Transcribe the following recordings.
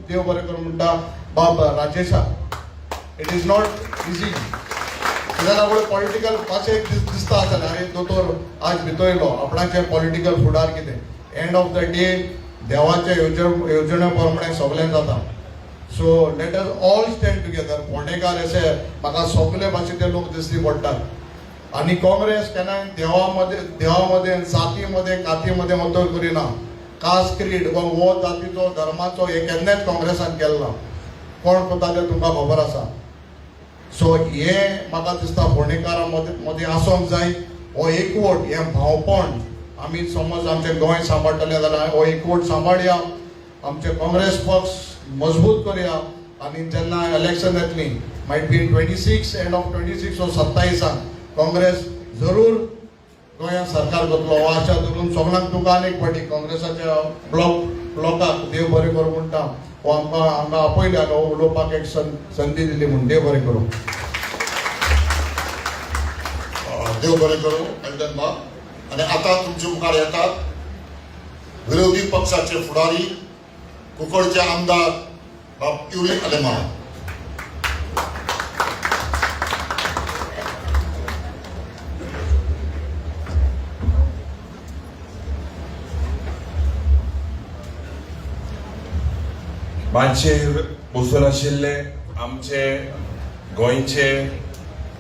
देव बरें करूं म्हणटा बाब राजेशाक. It is not easy. कित्याक आवड पॉलिटिकल मातशें एक दीस दिसता आसतलें, आरे दोतोर आज भितर येयलो, आपणाचें पॉलिटिकल फुडार कितें. एंड ऑफ the day देवाच्या येवजणे प्रमाणे सगळें जाता. So let us all stand together. फोंडेकार अशे म्हाका सगळे भाशेचे लोक दिश्टी पडटात आनी काँग्रेस केन्नाय देवा मदें, जाती मदें, काती मदें अंतर करिना. कास्ट, क्रीड वा हो जातीचो, धर्माचो हे केन्नाच काँग्रेसान केल्लो ना. कोण करता तें तुमकां खबर आसा. सो हे म्हाका दिसता फोंडेकारां मदीं आसोंक जाय हो एकवट, हें भावपण. आमी समज आमचें गोंय सांबाळटले जाल्यार हो एकवट सांबाळया, आमचे काँग्रेस पक्ष मजबूत करया आनी जेन्ना इलेक्शन येतली, might be 26, end of 26 or 27 Congress जरूर गोंयांत सरकार करतलो हो आशा धरून सगळ्यांक तुका आनी एक फावटी काँग्रेसाच्या ब्लॉकाक देव बरें करूं म्हणटा. हो आमकां हांगा आपयले आनी हो उलोवपाक एक संदी दिली म्हूण देव बरें करूं. देव बरें करूं एल्टन बाब. आनी आतां तुमचे मुखार येतात विरोधी पक्षाचे फुडारी, कुंकळचे आमदार बाब युरी आलेमांव. मातशेर बसून आशिल्ले आमचे गोंयचे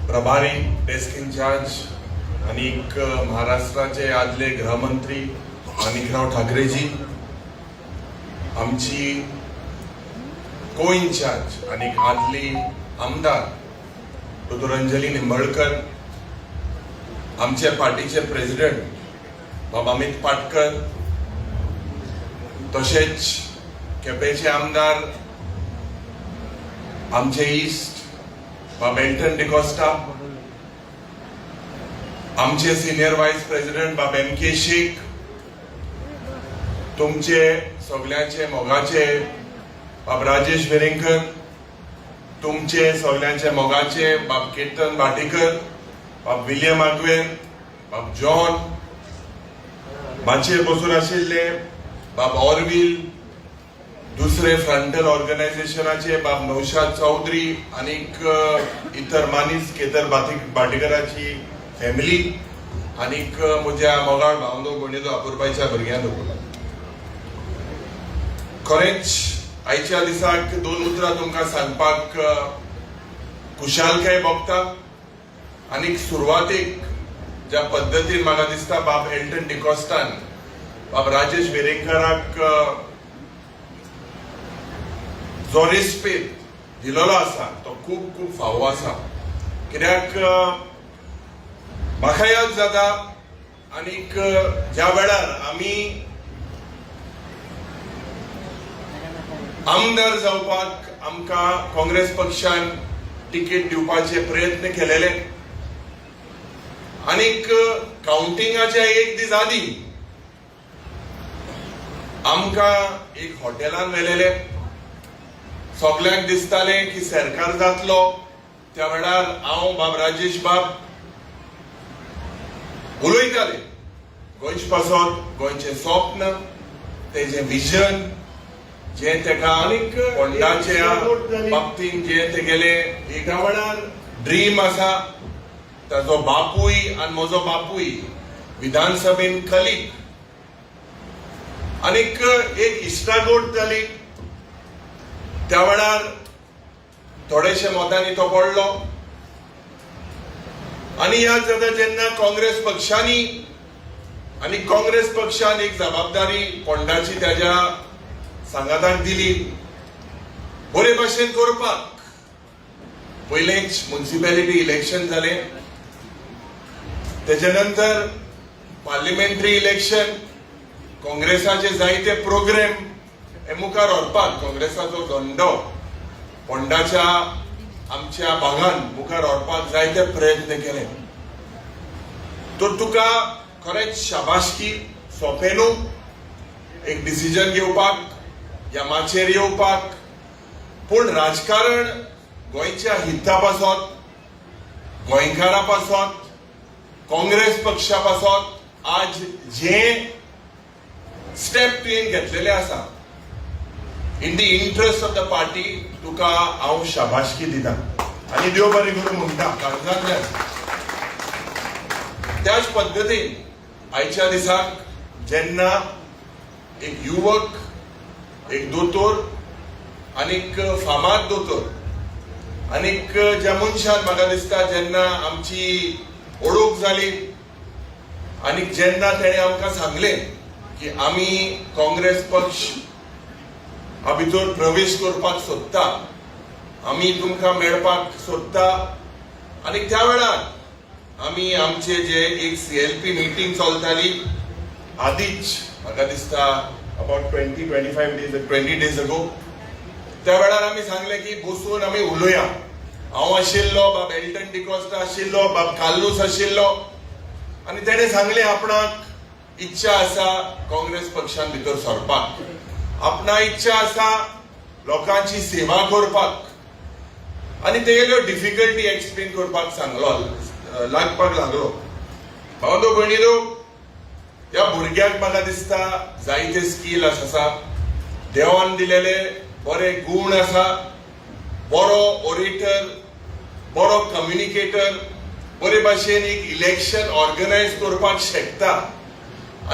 प्रभारी, डेस्क इन्चार्ज आनीक महाराष्ट्राचे आदले गृहमंत्री माणिकराव ठाकरेजी, आमची को इन्चार्ज आनीक आदली आमदार दोतोर अंजली निंबळकर, आमचे पार्टीचे प्रेसिडेंट बाब अमित पाटकर, तशेंच केपेंचे आमदार आमचे इश्ट बाब एल्टन डिकॉस्टा, आमचे सिनियर वायस प्रेसिडेंट बाब एम के शेख, तुमचे सगल्यांचे मोगाचे बाब राजेश वेरेंकर, तुमचे सगल्यांचे मोगाचे बाब केतन भाटीकर, बाब विलियम आग्वेर, बाब जॉन, माचयेर बसून आशिल्ले बाब ऑरवील, दुसरे फ्रंटल ऑर्गनायझेशनाचे बाब नौशाद चौधरी आनीक इतर मानीस केतर भाटीकराची फॅमिली आनीक म्हज्या मोगाळ भावनो, भयणीनो, अपुरबायच्या भुरग्यांनो, खरेंच आयच्या दिसाक दोन उतरां तुमकां सांगपाक खुशालकाय भोगता. आनीक सुरवातेक ज्या पद्दतीन म्हाका दिसता बाब एल्टन डिकॉस्टान बाब राजेश वेरेंकराक जो रेस्पेद दिलेलो आसा तो खूब खूब फावो आसा. कित्याक म्हाका याद जाता आनीक ज्या वेळार आमी आमदार जावपाक आमकां काँग्रेस पक्षान तिकेट दिवपाचे प्रयत्न केलेले आनीक कावंटिंगाच्या एक दीस आदी आमकां एक हॉटेलान व्हेलेले. सगल्यांक दिसतालें की सरकार जातलो. त्या वेळार हांव, बाब राजेश बाब उलयताले गोंयचे पासत, गोंयचें स्वप्न, तेजें विजन जें तेका आनीक फोंडाच्या बाबतीन जें तेगेलें एक त्या वेळार ड्रीम आसा. ताजो बापूय आनी म्हजो बापूय विधानसभेन कलीग आनीक एक इश्टागोट जाली. त्या वेळार थोडेशे मतांनी तो पडलो आनी याद जाता जेन्ना काँग्रेस पक्षांनी आनी काँग्रेस पक्षान एक जबाबदारी फोंडाची ताज्या सांगाताक दिली बरे भाशेन करपाक. पयलेंच म्युनिसिपॅलिटी इलेक्शन जालें, तेच्या नंतर पार्लिमेंटरी इलेक्शन, काँग्रेसाचे जायते प्रोग्राम हे मुखार व्हरपाक, काँग्रेसाचो झंडो फोंडाच्या आमच्या भागान मुखार व्हरपाक जायते प्रयत्न केले. तर तुका खरेंच शाबासकी. सोंपें न्हू एक डिसिजन घेवपाक, ह्या माचयेर येवपाक, पूण राजकारण गोंयच्या हिता पासत, गोंयकारा पासत, काँग्रेस पक्षा पासत आज जे स्टेप तुवें घेतलेले आसा In the interest of the party तुका हांव शाबासकी दिता आनी देव बरें करूं म्हणटा काळजांतल्यान. त्याच पद्दतीन आयच्या दिसाक जेन्ना एक युवक, एक दोतोर आनीक फामाद दोतोर आनीक ज्या मनशान म्हाका दिसता जेन्ना आमची ओळख जाली आनी जेन्ना तेणें आमकां सांगलें की आमी काँग्रेस पक्ष हा भितर प्रवेश करपाक सोदता, आमी तुमकां मेळपाक सोदता, आनी त्या वेळार आमी आमचे जे एक सीएलपी मिटींग चलताली आदीच, म्हाका दिसता about 20, 25 days, 20 days ago, त्या वेळार आमी सांगलें की बसून आमी उलोवया. हांव आशिल्लो, बाब एल्टन डिकॉस्टा आशिल्लो, बाब कार्लूस आशिल्लो, आनी तेणें सांगलें आपणाक इच्छा आसा काँग्रेस पक्षान भितर सरपाक, आपणा इच्छा आसा लोकांची सेवा करपाक, आनी तेगेल्यो डिफिकल्टी एक्सप्लेन करपाक सांगलो लागपाक लागलो. भावंदो भयणीनो, ह्या भुरग्याक म्हाका दिसता जायते स्कील आसा, देवान दिलेले बरे गूण आसा, बरो ओरेटर, बरो कम्युनिकेटर, बरे भाशेन एक इलेक्शन ऑर्गनायज करपाक शकता.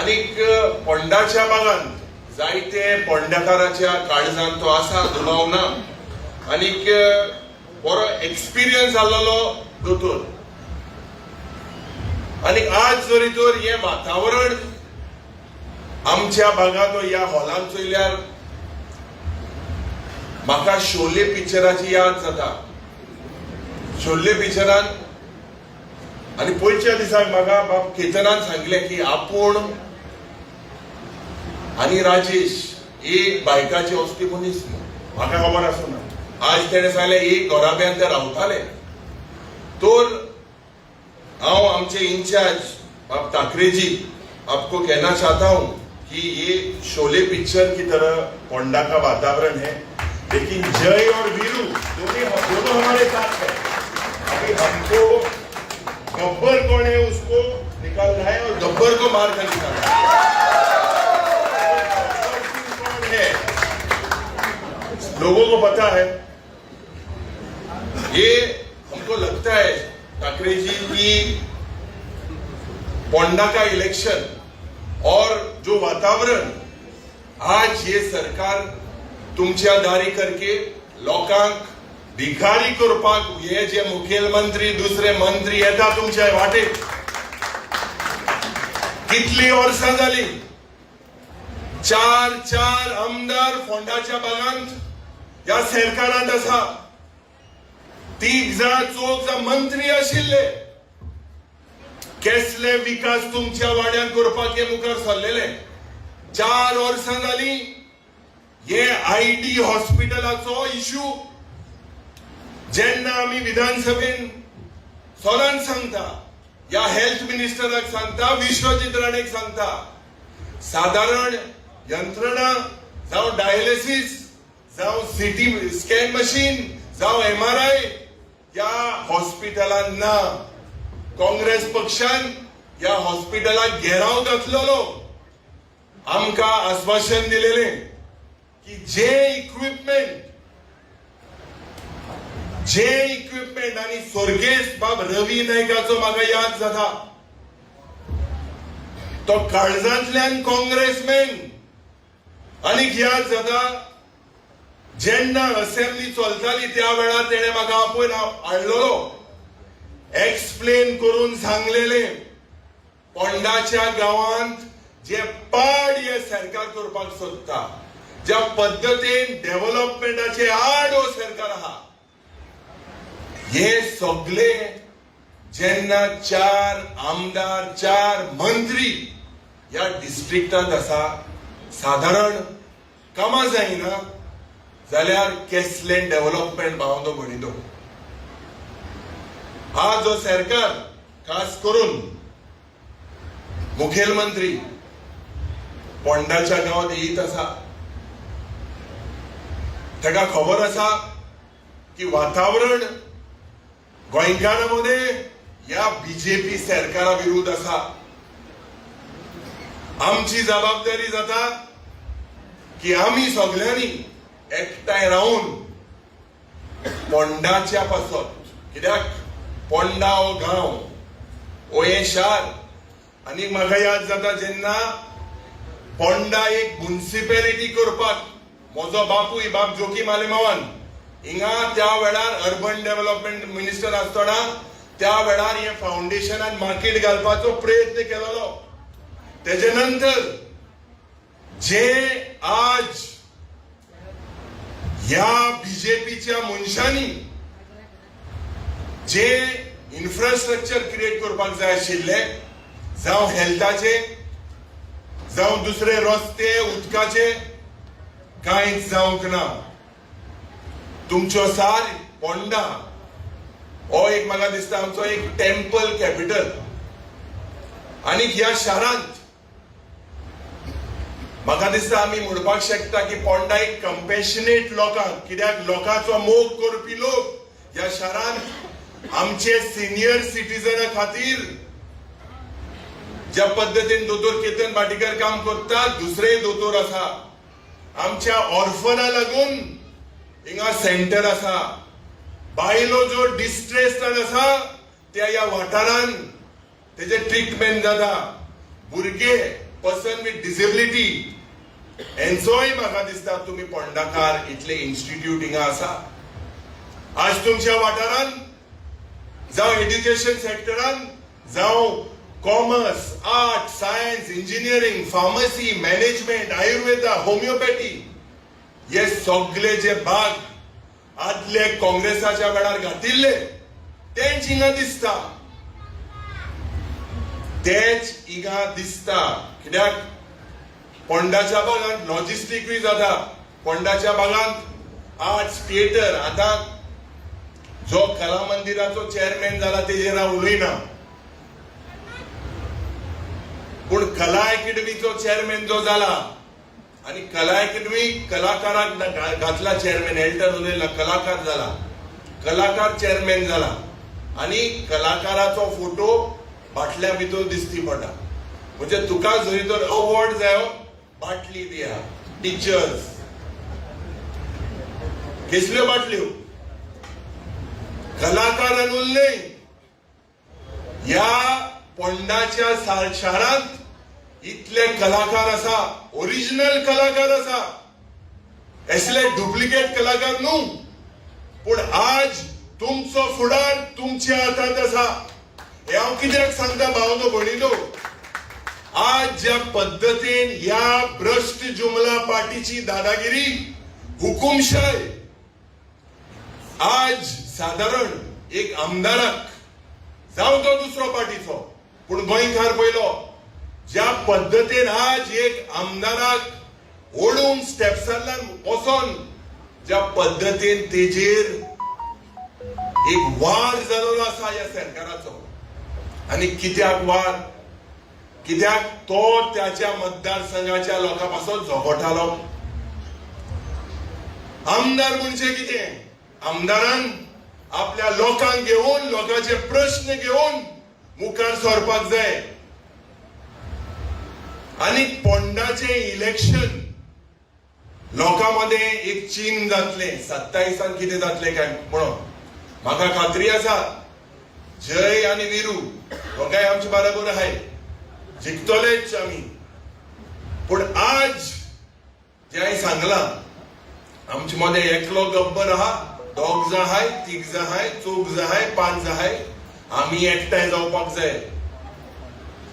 आनीक फोंडाच्या भागांत जायते फोंडेकाराच्या काळजान तो आसा, दुबाव ना. आनीक बरो एक्सपिरियन्स जाल्लो दोतोर. आनी आज जरी तर हें वातावरण आमच्या भागांत ह्या हॉलांत चोयल्यार म्हाका शोले पिक्चराची याद जाता. शोले पिक्चरान आनी पयच्या दिसाक म्हाका बाब केतनान सांगलें की आपूण आनी राजेश एक बायकाची वस्ती मनीस न्हू. म्हाका खबर आसना. आज तेणें सांगलें एक घराब्यान ते रावताले. तर हांव आमचे इंचार्ज बाब ठाकरे जी आपको कहना चाहता हूं कि ये शोले पिक्चर की तरह पोंडा का वातावरण है, लेकिन जय और वीरू दोनों दोनों हमारे साथ है. अभी हमको गब्बर कौन है उसको निकालना है और गब्बर को मार कर निकालना है. गब्बर सिंह कौन है लोगों को पता है. ये हमको लगता है ठाकरे जी की पोंडा का इलेक्शन और जो वातावरण आज ये सरकार तुमच्या दारी करके लोकांक भिकारी करपाक हे जे मुखेलमंत्री, दुसरे मंत्री येता तुमच्या वाटेक, कितली वर्सां जाली चार चार आमदार फोंडाच्या भागांत ह्या सरकारांत आसा, तीग जाण चौग जाण मंत्री आशिल्ले, केसले विकास तुमच्या वाड्यान करपाक हे मुखार सरलेले. 4 वर्सां जाली हे आयडी हॉस्पिटलाचो इश्यू जेन्ना आमी विधानसभेन सदांच सांगता, या हेल्थ मिनिस्टराक सांगता, विश्वजीत राणेक सांगता, सादारण यंत्रणा जावं डायलिसिस जावं सीटी स्कॅन मशीन जावं एमआरआय ह्या हॉस्पिटलान ना. काँग्रेस पक्षान ह्या हॉस्पिटलाक घेराव घातलेलो. आमकां आश्वासन दिलेले की जे इक्विपमेंट, आनी स्वर्गेस्त बाब रवी नायकाचो म्हाका याद जाता, तो काळजांतल्यान काँग्रेसमॅन. आनीक याद जाता जेन्ना असेंब्ली चलताली त्या वेळार तेणें म्हाका आपोवन हाडलेलो, एक्सप्लेन करून सांगलेले पोंडाच्या गांवांत जे पाड हे सरकार करपाक सोदता, ज्या पद्दतीन डेव्हलपमेंटाचे आड हो सरकार आहा, हे सगळे जेन्ना चार आमदार, चार मंत्री ह्या डिस्ट्रिक्टांत आसा, सादारण कामां जायना जाल्यार केसलें डेव्हलपमेंट? भावंदो भयणीनो, हा जो सरकार, खास करून मुखेलमंत्री पोंडाच्या गांवात येत आसा, ताका खबर आसा की वातावरण गोंयकारां मदें ह्या बीजेपी सरकारा विरुद्ध आसा. आमची जबाबदारी जाता की आमी सगळ्यांनी एकठांय रावन पोंडाच्या पासत, कित्याक पोंडा हो गांव, हो हें शार. आनी म्हाका याद जाता जेन्ना पोंडा एक मुन्सिपेलिटी करपाक म्हजो बापूय बाब जोकीम आलेमावान हिंगा त्या वेळार अर्बन डेव्हलपमेंट मिनिस्टर आसतना त्या वेळार हे फावंडेशनान मार्केट घालपाचो प्रयत्न केलेलो. तेजे नंतर जे आज ह्या बीजेपीच्या मनशांनी जे इन्फ्रास्ट्रक्चर क्रिएट करपाक जाय आशिल्ले, जावं हेल्थाचे, जावं दुसरे रस्ते, उदकाचे, कांयच जावंक ना. तुमचो सार पोंडा हो एक म्हाका दिसता आमचो एक टेम्पल कॅपिटल. आनी ह्या शारांत म्हाका दिसता आमी म्हणपाक शकता की पोंडा एक कंपेशनेट लोकांक, कित्याक लोकांचो मोग करपी लोक ह्या शारांत आमचे सिनियर सिटीजना खातीर ज्या पद्दतीन दोतोर केतन भाटीकर काम करता, दुसरेय दोतोर आसा. आमच्या ऑर्फना लागून हिंगा सेंटर आसा. बायलो ज्यो डिस्ट्रेस्ड आसा त्या ह्या वाठारान तेजे ट्रिटमेंट जाता. भुरगे, पर्सन विथ डिसेबिलिटी हेंचोय म्हाका दिसता तुमी पोंडाकार इतले इन्स्टिट्यूट हिंगा आसा. आज तुमच्या वाठारान जावं एड्युकेशन सेक्टरान, जावं commerce, art, science, engineering, pharmacy, management, Ayurveda, homeopathy, हे सगळे जे भाग आदले काँग्रेसाच्या वेळार घातिल्ले तेच हिंगा दिसता, तेच हिंगा दिसता. कित्याक पोंडाच्या भागांत लॉजिस्टिकूय जाता. पोंडाच्या भागांत आर्ट्स, थिएटर. आतां जो कला मंदिराचो चेअरमॅन जाला तेजेर हांव उलयना, पूण कला अकॅडमीचो चेअरमॅन जो जाला आनी कला अकॅडमी कलाकाराक घातला चेअरमॅन, एल्टन उलयला, कलाकार जाला, कलाकार चेअरमॅन जाला आनी कलाकाराचो फोटो बाटल्या भितर दिसती पडटा. म्हणजे तुका जरी तर अवॉर्ड जायो, बाटली दिया. टिचर्स कसल्यो बाटल्यो? कलाकारान उरले. ह्या पोंडाच्या शारांत इतले कलाकार आसा, ओरिजिनल कलाकार आसा, असले डुप्लिकेट कलाकार न्हू. पूण आज तुमचो फुडार तुमच्या हातात आसा. हे हांव कित्याक सांगता भावनो भयणीनो, आज ज्या पद्दतीन ह्या भ्रश्ट जुमला पार्टीची दादागिरी, हुकुमशाय, आज सादारण एक आमदाराक, जावं तो दुसरो पार्टीचो पूण गोंयकार पयलो, ज्या पद्दतीन आज एक आमदाराक ओडून स्टेप्सांतल्यान वचोन ज्या पद्दतीन तेजेर एक वार जाल्लो आसा ह्या सरकाराचो. आनी कित्याक वार? कित्याक तो त्याच्या मतदारसंघाच्या लोकां पासून झगडटालो. आमदार म्हणजे कितें? आमदारान आपल्या लोकांक घेवन, लोकांचे प्रश्न घेवन मुखार सरपाक जाय. आनी पोंडाचें इलेक्शन लोकां मदें एक चीन जातलें, 27 कितें जातलें काय म्हणून. म्हाका खात्री आसा जय आनी विरू दोगांय आमचे बरोबर आहाय, जिखतलेच आमी. पूण आज जें हांवें सांगलां, आमचे मदें एकलो गब्बर आहा, दोग जाण आहाय, तीग जाण आहाय, चौग जाण आहाय, पांच जाण आहाय, आमी एकठांय जावपाक जाय.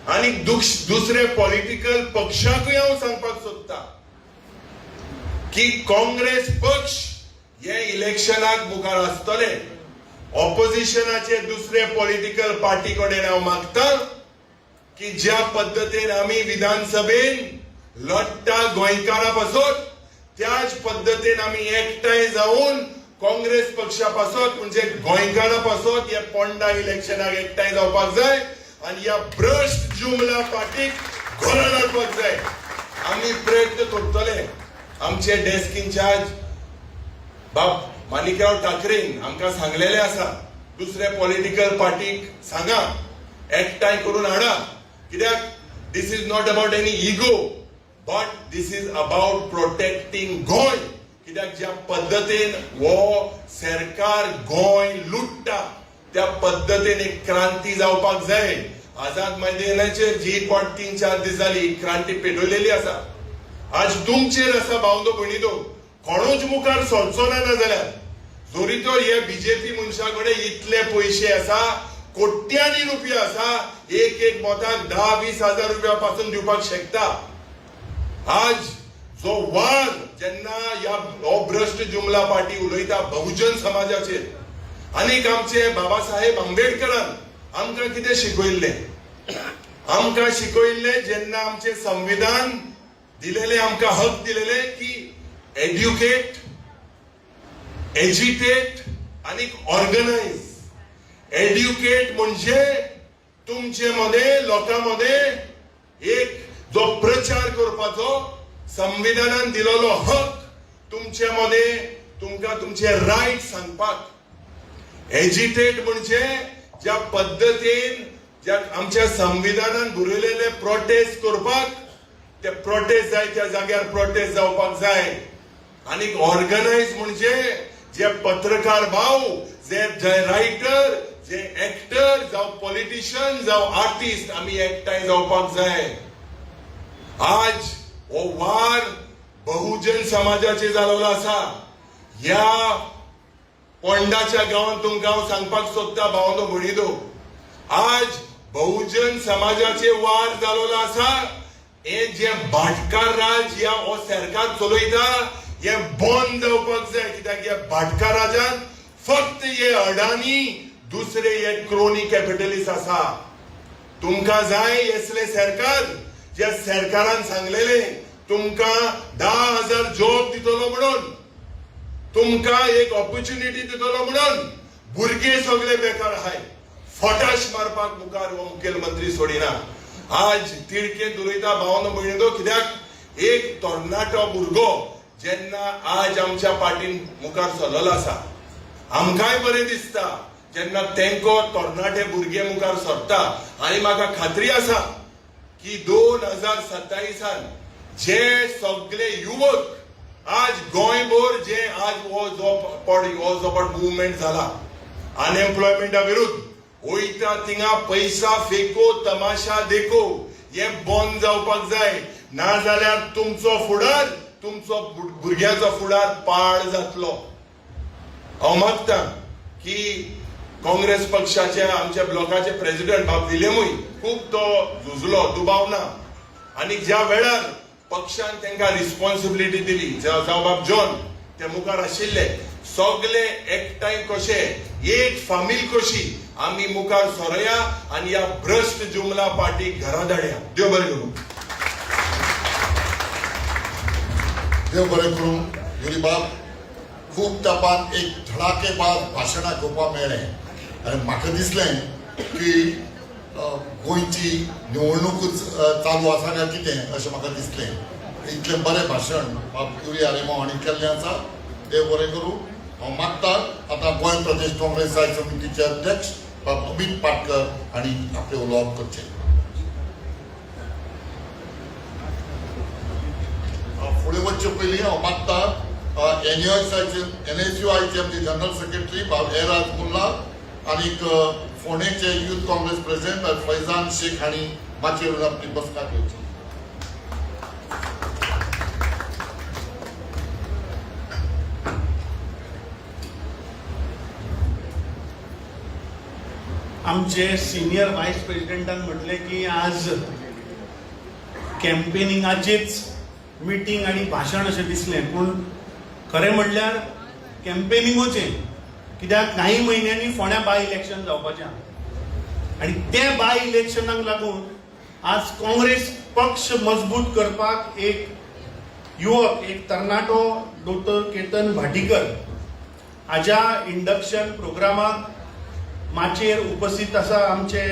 आनी दुसरे पॉलिटिकल पक्षाकूय हांव सांगपाक सोदता की काँग्रेस पक्ष हे इलेक्शनाक मुखार आसतले. ऑपोजिशनाचे दुसरे पॉलिटिकल पार्टी कडेन हांव मागता की ज्या पद्दतीन आमी विधानसभेन लढटा गोंयकारा पासत, त्याच पद्दतीन आमी एकठांय जावन काँग्रेस पक्षा पासत, म्हणजे गोंयकारा पासत, ह्या पोंडा इलेक्शनाक एकठांय जावपाक जाय आनी ह्या भ्रश्ट जुमला पार्टीक घरान हाडपाक जाय. आमी प्रयत्न करतले. आमचे डेस्क इन्चार्ज बाब माणिकराव ठाकरेन आमकां सांगलेले आसा, दुसऱ्या पॉलिटिकल पार्टीक सांगा, एकठांय करून हाडा. कित्याक this is not about any ego, but this is about protecting Goa. कित्याक कित्याक ज्या पद्दतीन हो सरकार गोंय लुट्टा त्या पद्दतीन एक क्रांती जावपाक जाय. आझाद मैदानाचेर जी कोण 3-4 दीस जाली क्रांती पेटवलेली आसा. आज तुमचेर आसा भावंदो भयणीदो, कोणूच मुखार सरचो ना. नाजाल्यार जरी तर हे बीजेपी मनशा कडेन इतले पयशे आसा, कोट्यांनी रुपया आसा, एक एक मताक 10-20 हजार रुपया पासून दिवपाक शकता. आज जो वार जेन्ना ह्या हो भ्रश्ट जुमला पार्टी उलयता बहुजन समाजाचेर, आनीक आमचे बाबासाहेब आंबेडकरान आमकां कितें शिकयल्लें, आमकां शिकयल्लें जेन्ना आमचें संविधान दिलेलें, आमकां हक दिलेले की एड्युकेट, एजिटेट आनी ऑर्गनायज. एड्युकेट म्हणजे तुमचे मदें लोकां मदें एक जो प्रचार करपाचो संविधानान दिलेलो हक तुमचे मदें, तुमकां तुमचे रायट सांगपाक. एजिटेट म्हणजे ज्या पद्दतीन ज्या आमच्या संविधानान बरयलेले प्रोटेस्ट करपाक, ते प्रोटेस्ट जाय त्या जाग्यार प्रोटेस्ट जावपाक जाय. आनी ऑर्गनायज म्हणजे जे पत्रकार भाव, जे जे रायटर, जे एक्टर जावं पॉलिटिशियन जावं आर्टिस्ट, आमी एकठांय जावपाक जाय. आज हो वार बहुजन समाजाचेर जाल्लो आसा. ह्या पोंडाच्या गांवांत तुमकां हांव सांगपाक सोदता भावनो भयणीदो, आज बहुजन समाजाचे वार जाल्लो आसा. हे जे भाटकार राज ह्या हो सरकार चलयता हे बंद जावपाक जाय. कित्याक ह्या भाटकार राजान फक्त हे अडानी, दुसरे हे क्रोनी कॅपिटलिस्ट आसा. तुमकां जाय असले सरकार ज्या सरकारान सांगलेले तुमकां 10,000 जॉब दितलो म्हणून, तुमकां एक ऑपॉर्च्युनिटी दितलो म्हणून. भुरगे सगळे बेकार आहाय, फटाश मारपाक मुखार हो मुखेलमंत्री सोडिना. आज तिडकेन उलयता भावनो भयणीनो, कित्याक एक तरणाटो भुरगो जेन्ना आज आमच्या पार्टीन मुखार सरलेलो आसा, आमकांय बरें दिसता जेन्ना तेंको तरणाटे भुरगे मुखार सरता. आनी म्हाका खात्री आसा की 2027 जे सगळे युवक आज गोंयभर जे आज हो जो पड हो जो पड मुवमेंट जाला अनएम्प्लॉयमेंटा विरुद्ध वयता थिंगा पैसा फेको तमाशा देखो, हे बंद जावपाक जाय. नाजाल्यार तुमचो फुडार, तुमचो भुरग्याचो फुडार पाड जातलो. हांव मागता की काँग्रेस पक्षाचे आमच्या ब्लॉकाचे प्रेसिडेंट बाब विलियमूय खूब तो झुजलो, दुबाव ना. आनी ज्या वेळार पक्षान तांकां रिस्पॉन्सिबिलिटी दिली, जावं बाब जॉन ते मुखार आशिल्ले, सगले एकठांय कशे एक फामील कशी आमी मुखार सरोया आनी ह्या भ्रश्ट जुमला पार्टीक घरा धाडया. देव बरें करूं. देव बरें करूं युरी बाब. खूब तेंपान एक धडाकेबाज भाशणां घेवपाक मेळ्ळें आनी म्हाका दिसलें की गोंयची निवडणुकूच चालू आसा काय कितें अशें म्हाका दिसलें. इतलें बरें भाशण बाब युरी आलेमांव हांणी केल्लें आसा. देव बरें करूं. हांव मागता आतां गोंय प्रदेश काँग्रेस स्थायी समितीचे अध्यक्ष बाब अमीत पाटकर हांणी आपलें उलोवप करचें. फुडें वचचे पयलीं हांव मागता एनएसयूआयचे आमचे जनरल सेक्रेटरी बाब एराज मुल्ला आनीक फोंडेचे यूथ काँग्रेस प्रेसिडेंट फैजान शेख हांणी माचयेर आपली बसका घेवची. आमचे सिनियर वायस प्रेसिडेंटान म्हटलें की आज कॅम्पेनिंगाचीच मिटींग आनी भाशण अशें दिसलें, पूण खरें म्हणल्यार कॅम्पेनिंगूचें, कित्याक कांय म्हयन्यांनी फोंड्या बाय इलेक्शन जावपाचें आहा आनी ते बाय इलेक्शनाक लागून आज काँग्रेस पक्ष मजबूत करपाक एक युवक, एक तरणाटो डॉक्टर केतन भाटीकर हाज्या इंडक्शन प्रोग्रामाक माचयेर उपस्थित आसा आमचे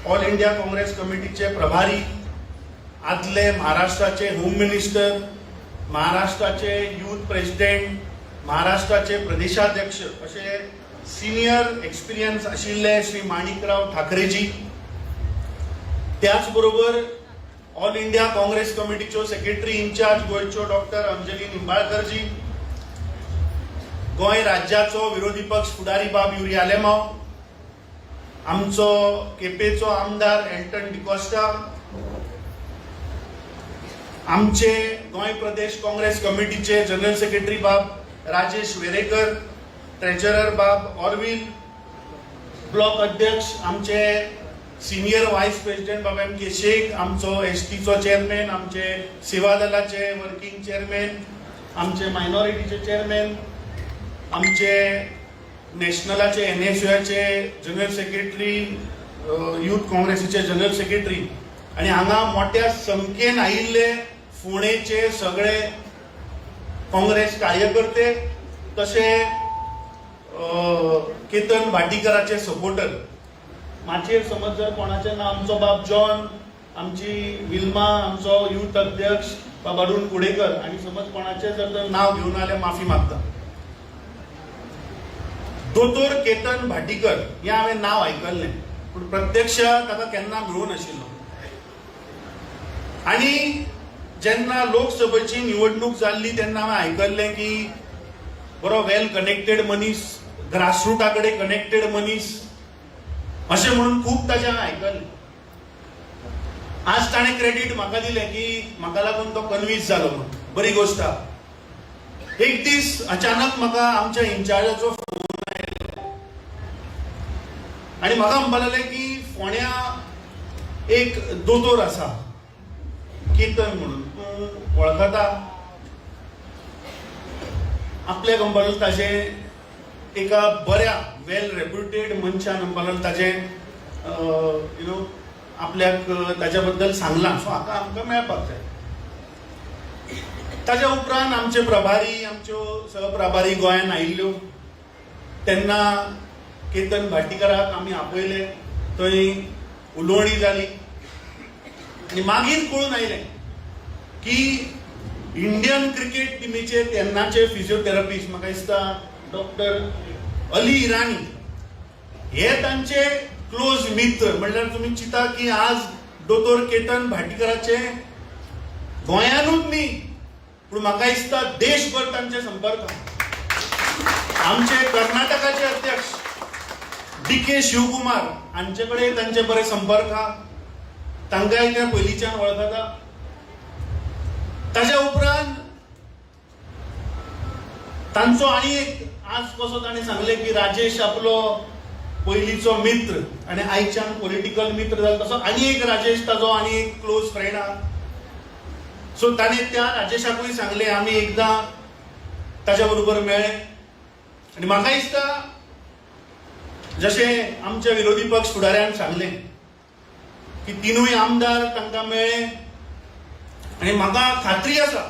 ऑल इंडिया काँग्रेस कमिटीचे प्रभारी, आदले महाराष्ट्राचे होम मिनिस्टर, महाराष्ट्राचे यूथ प्रेसिडेंट, महाराष्ट्राचे प्रदेशाध्यक्ष अशे सिनियर एक्सपिरियन्स आशिल्ले श्री माणिकराव ठाकरेजी, त्याच बरोबर ऑल इंडिया काँग्रेस कमिटीच्यो सेक्रेटरी इन्चार्ज गोंयच्यो डॉक्टर अंजली निंबाळकरजी, गोंय राज्याचो विरोधी पक्ष फुडारी बाब युरी आलेमांव, आमचो केपेचो आमदार एल्टन डिकॉस्टा, आमचे गोंय प्रदेश काँग्रेस कमिटीचे जनरल सेक्रेटरी बाब राजेश वेरेकर, ट्रेजरर बाब ऑरविल, ब्लॉक अध्यक्ष आमचे सिनियर व्हायस प्रेसिडेंट बाब एम के शेख, आमचो एसटीचो चेअरमॅन, आमचे सेवा दलाचे वर्किंग चेअरमॅन, आमचे मायनॉरिटीचे चेअरमॅन, आमचे नॅशनलाचे एनएसयूचे जनरल सेक्रेटरी, यूथ काँग्रेसीचे जनरल सेक्रेटरी आनी हांगा मोठ्या संख्येन आयिल्ले फोंडेचे सगळे काँग्रेस कार्यकर्ते, तशे केतन भाटीकराचे सपोर्टर. माचयेर समज जर कोणाचें नांव, आमचो बाब जॉन, आमची विल्मा, आमचो यूथ अध्यक्ष बाब अरुण कुडेकर आनी समज कोणाचें जर तर नांव घेवन जाल्यार माफी मागता. दोतोर केतन भाटीकर हें हांवें नांव आयकल्लें, पूण प्रत्यक्ष ताका केन्ना मेळूं नाशिल्लो. आनी जेन्ना लोकसभेची निवडणूक जाल्ली तेन्ना हांवें आयकल्लें की बरो वेल कनेक्टेड मनीस, ग्रासरुटा कडेन कनेक्टेड मनीस अशें म्हणून खूब ताजें हांवें आयकल्लें. आज ताणें क्रेडीट म्हाका दिलें की म्हाका लागून तो कन्वीन्स जालो म्हूण. बरी गोश्ट आहा. एक दीस अचानक म्हाका आमच्या इन्चार्जाचो फोन आयलो आनी म्हाका म्हणपाक लागले की फोंड्या एक दोतोर आसा केतन म्हणून, तूं वळखता? आपल्याक म्हणपाक लागलो ताजें एका बऱ्या वेल रेप्युटेड मनशान म्हणपाक लागलो ताजें you know आपल्याक ताज्या बद्दल सांगलां, सो हाका आमकां मेळपाक जाय. ताज्या उपरांत आमचे प्रभारी, आमच्यो सहप्रभारी गोंयांत आयिल्ल्यो तेन्ना केतन भाटीकराक आमी आपयले, थंय उलोवणी जाली आनी मागीर कळून आयलें की इंडियन क्रिकेट टिमीचे तेन्नाचे फिजियोथेरपिस्ट, म्हाका दिसता डॉक्टर अली इराणी, हे तांचे क्लोज मित्र. म्हणल्यार तुमी चिंता की आज दोतोर केतन भाटीकराचे गोंयानूच न्ही पूण म्हाका दिसता देशभर तांचे संपर्क. आमचे कर्नाटकाचे अध्यक्ष डी के शिवकुमार हांचे कडेन तांचे बरे संपर्क आहा, तांकांय ते पयलींच्यान वळखता. ताज्या उपरांत तांचो आनी एक आज कसो ताणें सांगलें की राजेश आपलो पयलींचो मित्र आनी आयच्यान पॉलिटिकल मित्र जालो, तसो आनी एक राजेश ताजो आनी एक क्लोज फ्रेंड आहा. सो ताणें त्या राजेशाकूय सांगलें, आमी एकदां ताज्या बरोबर मेळ्ळे आनी म्हाका दिसता जशें आमच्या विरोधी पक्ष फुडाऱ्यान सांगलें की तिनूय आमदार तांकां मेळ्ळे आनी म्हाका खात्री आसा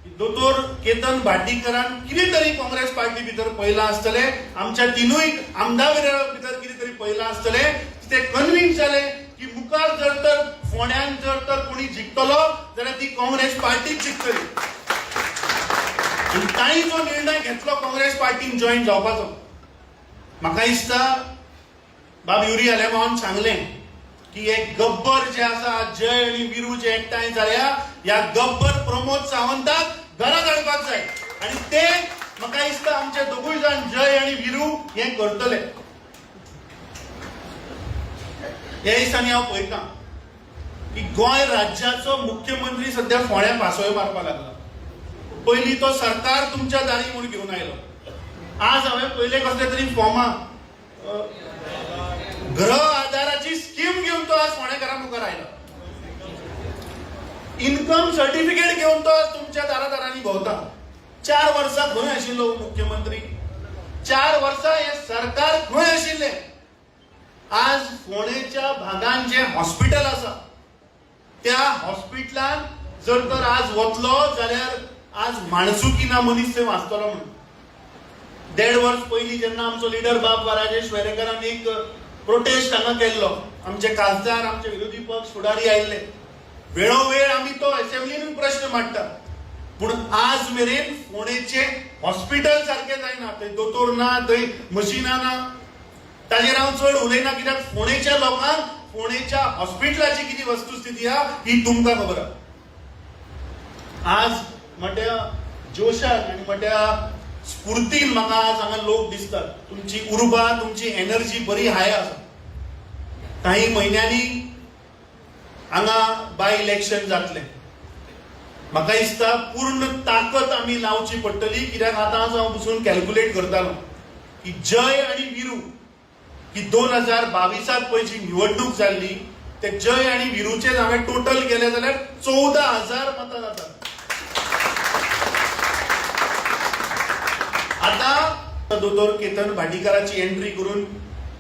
की दोतोर केतन भाटीकरान कितें तरी काँग्रेस पार्टी भितर पळयलां आसतलें, आमच्या तिनूय आमदार भितर कितें तरी पळयलां आसतलें, ते कन्विन्स जाले की मुखार जर तर फोंड्यान जर तर कोणी जिखतलो जाल्यार ती काँग्रेस पार्टीच जिखतली. आनी तांणी जो निर्णय घेतलो काँग्रेस पार्टीन जॉईन जावपाचो, म्हाका दिसता बाब युरी आलेमांवान सांगलें की हे गब्बर जे आसा, जय आनी विरू जे एकठांय जाल्या, ह्या गब्बर प्रमोद सावंताक घरा धाडपाक जाय आनी ते म्हाका दिसता आमचे दोगूय जाण जय आनी विरू हें करतले. ह्या दिसांनी हांव पळयतां की गोंय राज्याचो मुख्यमंत्री सध्या फोंड्या पासयो मारपाक लागला. पयलीं तो सरकार तुमच्या दारी म्हूण घेवन आयलो. आज हांवें पयले कसले तरी फॉर्मां गृह आधाराची स्कीम घेवन तो आज फोंडेकारा मुखार आयलो. इन्कम सर्टिफिकेट घेवन तो आज तुमच्या दारा दारांनी भोंवता. 4 वर्सां खंय आशिल्लो मुख्यमंत्री? 4 वर्सां हें सरकार खंय आशिल्लें? आज फोंडेच्या भागान जें हॉस्पिटल आसा त्या हॉस्पिटलान जर तर आज वतलो जाल्यार आज माणसुकी ना मनीस थंय वाचतलो म्हणून. 1.5 वर्स पयलीं जेन्ना आमचो लिडर बाब राजेश वेरेकरान एक प्रोटेस्ट हांगा केल्लो, आमचे खासदार, आमचे विरोधी पक्ष फुडारी आयिल्ले, वेळोवेळ आमी तो असेंब्लीनूय प्रश्न मांडटा, पूण आज मेरेन फोंडेचे हॉस्पिटल सारकें जायना. थंय दोतोर ना, थंय मशिनां ना. ताजेर हांव चड उलयना कित्याक फोंडेच्या लोकांक फोंडेच्या हॉस्पिटलाची कितें वस्तुस्थिती आहा ही तुमकां खबर आहा. आज मोठ्या जोशान आनी मोठ्या स्फुर्तीन म्हाका आज हांगा लोक दिसतात. तुमची उर्बा, तुमची एनर्जी बरी हाय आसा. काही म्हयन्यांनी हांगा बाय इलेक्शन जातलें. म्हाका दिसता पूर्ण ताकद आमी लावची पडटली, कित्याक आतां हांव बसून कॅल्क्युलेट करतालो की जय आनी विरू की 2022 पळय जी निवडणूक जाल्ली ते जय आनी विरूचेच हांवें टोटल केले जाल्यार 14,000 मतां जातात. आतां दोतोर केतन भाटीकाराची एंट्री करून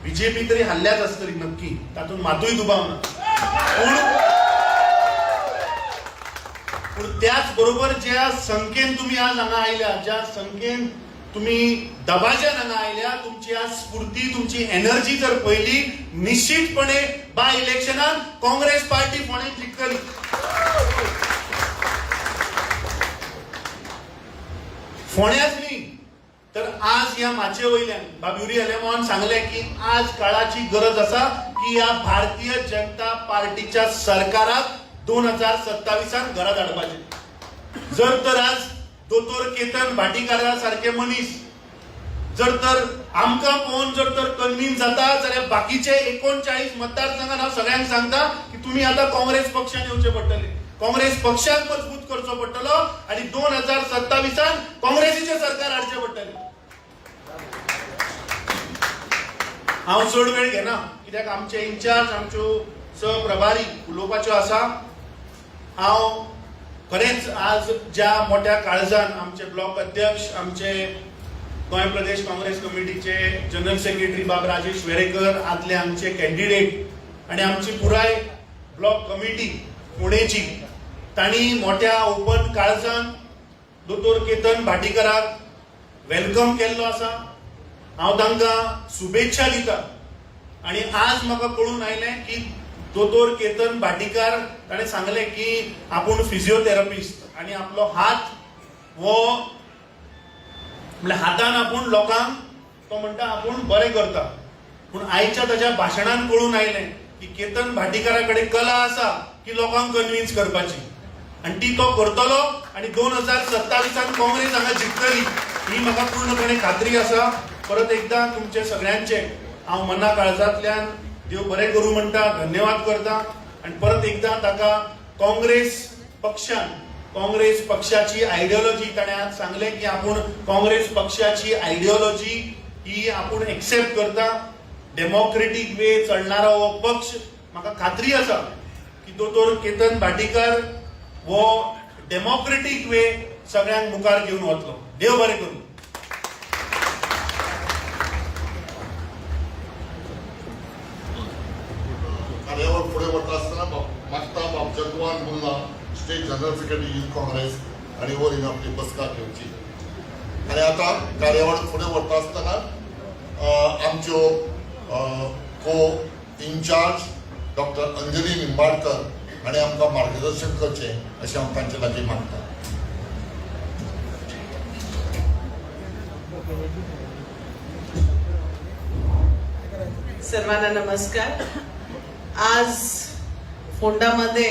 बीजेपी तरी हल्ल्याच आसतली नक्की, तातूंत मातूय दुबाव ना. पूण त्याच बरोबर ज्या संख्येन तुम्ही आज हांगा आयल्या, ज्या संख्येन तुम्ही दबाज्यान हांगा आयल्या, तुमची आज स्फूर्ती, तुमची एनर्जी जर पळयली, निश्चितपणे बाय इलेक्शनान काँग्रेस पार्टी फोंडें जिखतली. फोंड्याच न्ही तर आज ह्या माचये वयल्यान बाब युरी आलेमावान सांगलें की आज काळाची गरज आसा की ह्या भारतीय जनता पार्टीच्या सरकाराक 2027 घरा धाडपाचें. जर तर आज दोतोर केतन भाटीकारा सारखे मनीस जर तर आमकां पळोवन जर तर कन्विन्स जाता जाल्यार बाकीचे 39 मतदारसंघात हांव सगळ्यांक सांगता की तुमी आतां काँग्रेस पक्षान येवचे पडटले, काँग्रेस पक्षाक मजबूत करचो पडटलो आनी 2027 काँग्रेसीचें सरकार हाडचें पडटलें. हांव चड वेळ घेना कित्याक आमचे इन्चार्ज, आमच्यो सहप्रभारी उलोवपाच्यो आसा. हांव खरेंच आज ज्या मोठ्या काळजान आमचे ब्लॉक अध्यक्ष, आमचे गोंय प्रदेश काँग्रेस कमिटीचे जनरल सेक्रेटरी बाब राजेश वेरेकर, आदले आमचे कॅन्डिडेट आनी आमची पुराय ब्लॉक कमिटी पुणेची, तांणी मोठ्या ओपन काळजान दोतोर केतन भाटीकराक welcome केल्लो आसा. हांव तांकां शुभेच्छा दिता. आनी आज म्हाका कळून आयलें की दोतोर केतन भाटीकार ताणें सांगलें की आपूण फिजियोथेरपिस्ट आनी आपलो हात हो म्हणल्यार हातान आपूण लोकांक तो म्हणटा आपूण बरें करता. पूण आयच्या ताच्या भाशणान कळून आयलें की केतन भाटीकारा कडेन कला आसा की लोकांक कन्विन्स करपाची आनी ती तो करतलो आनी 2027 काँग्रेस हांगा जिखतली ही म्हाका पूर्णपणे खात्री आसा. परत एकदां तुमचे सगळ्यांचे हांव मना काळजांतल्यान देव बरें करूं म्हणटा, धन्यवाद करता आनी परत एकदां ताका काँग्रेस पक्षान, काँग्रेस पक्षाची आयडियोलॉजी ताणें आज सांगलें की आपूण काँग्रेस पक्षाची आयडियोलॉजी ही आपूण एक्सेप्ट करता. डेमोक्रेटीक वे चलणारो हो पक्ष, म्हाका खात्री आसा की दोतोर केतन भाटीकार हो डेमोक्रेटीक वे सगळ्यांक मुखार घेवन वतलो. देव बरें करूं. कार्यावर फुडें वता आसतना मागता बाब Jagwan Mulla, state general secretary youth Congress आनी वरीन आपली बसका घेवची. आनी आतां कार्यावळ फुडें वता आसतना आमच्यो को इन्चार्ज डॉक्टर अंजली निंबाडकर हांणी आमकां मार्गदर्शन करचें अशें हांव तांचे लागीं मागता. सर्वांना नमस्कार. आज फोंडामध्ये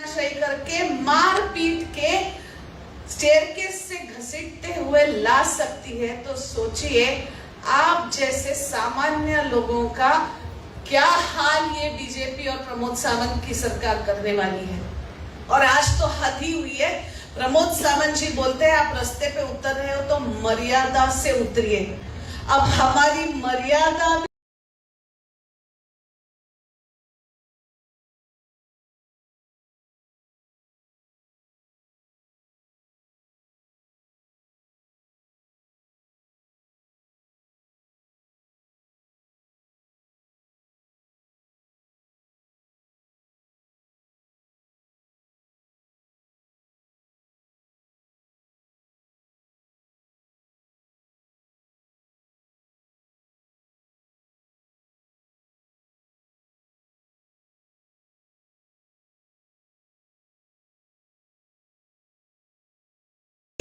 तानाशाही करके मार पीट के स्टेयरकेस से घसीटते हुए ला सकती है, तो सोचिए आप जैसे सामान्य लोगों का क्या हाल ये बीजेपी और प्रमोद सावंत की सरकार करने वाली है। और आज तो हद ही हुई है। प्रमोद सावंत जी बोलते हैं आप रास्ते पे उतर रहे हो तो मर्यादा से उतरिए। अब हमारी मर्यादा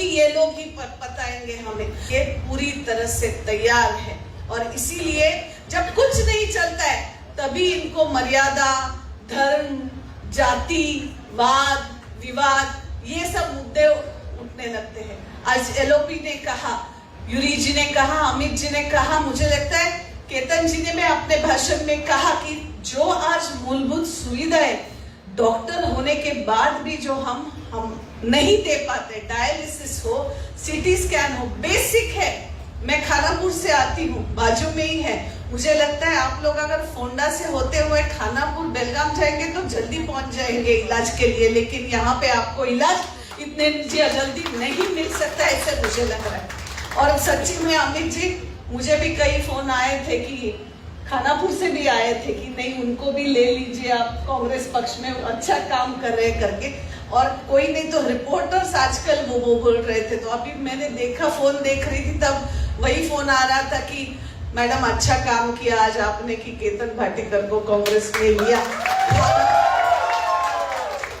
भी ये लोग ही बताएंगे हमें। ये पूरी तरह से तैयार है और इसीलिए जब कुछ नहीं चलता है तभी इनको मर्यादा, धर्म, जाति, वाद विवाद ये सब मुद्दे उठने लगते हैं। आज एलओपी ने कहा, यूरी जी ने कहा, अमित जी ने कहा, मुझे लगता है केतन जी ने मैं अपने भाषण में कहा कि जो आज मूलभूत सुविधाएं डॉक्टर होने के बाद भी जो हम नहीं दे पाते, डायलिसिस हो, सीटी स्कैन हो, बेसिक है। मैं खानापुर से आती हूँ, बाजू में ही है। मुझे लगता है आप लोग अगर फोंडा से होते हुए खानापुर बेलगाम जाएंगे तो जल्दी पहुंच जाएंगे इलाज के लिए, लेकिन यहाँ पे आपको इलाज इतने जल्दी नहीं मिल सकता, ऐसे मुझे लग रहा है। और सच्ची में अमित जी, मुझे भी कई फोन आए थे कि खानापुर से भी आए थे कि नहीं उनको भी ले लीजिए आप, कांग्रेस पक्ष में अच्छा काम कर रहे हैं करके। और कोई नहीं तो रिपोर्टर्स आजकल वो बोल रहे थे। तो अभी मैंने देखा, फोन देख रही थी तब वही फोन आ रहा था कि मैडम अच्छा काम किया आज आपने कि केतन भाटीकर को कांग्रेस में लिया।